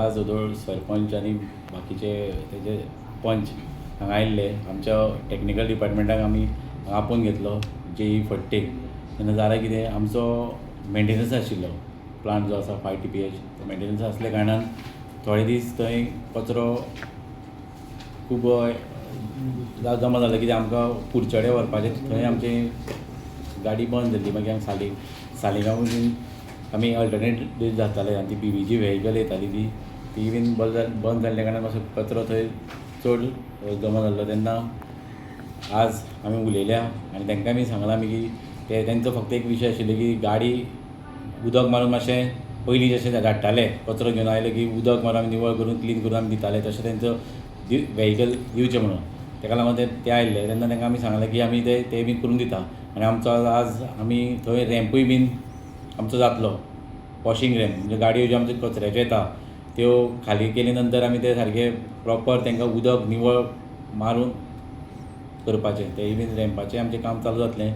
आज दोतोर सरपंच आनी बाकीचे तेजे पंच हांगा आयिल्ले. आमच्या टॅक्निकल डिपार्टमेंटाक आमी आपोवन घेतलो, जेई फडते. तेन्ना जालें कितें, आमचो मेंटेनन्स आशिल्लो प्लांट जो आसा 5 TPH, तो मेंटेनन्स आसल्या कारणान थोडे दीस थंय कचरो खूब जमा जालो. कित्याक आमकां कुडचडे व्हरपाचें, थंय आमची गाडी बंद जाल्ली. मागीर आमी सालिगांव आमी अल्टरनेट डेज जाताले आनी ती बीव्हीजी व्हेकल येताली, ती ती बीन बंद जाल्ल्या कारणान मातसो कचरो थंय चड जमा जाल्लो. तेन्ना आज आमी उलयल्या आनी तांकां बी सांगलां आमी की ते तेंचो फक्त एक विशय आशिल्लो की गाडी उदक मारून मातशें पयलीं जशें धाडटाले, कचरो घेवन आयले की उदक मारून आमी निवळ करून क्लीन करून आमी दिताले, तशें तेंचो व्हेकल दिवचें म्हणून. ताका लागून ते ते आयिल्ले तेन्ना तांकां आमी सांगलें की आमी ते ते बी करून दिता. आनी आमचो आज आमी थंय रॅम्पूय बीन आमचो जातलो, वॉशींग रॅम्प, म्हणजे गाडयो ज्यो आमच्यो कचऱ्याच्यो येता त्यो खाली केले नंतर आमी ते सारके प्रोपर तांकां उदक निवळ मारून करपाचें. तेय बीन रॅम्पाचें आमचें काम चालू जातलें.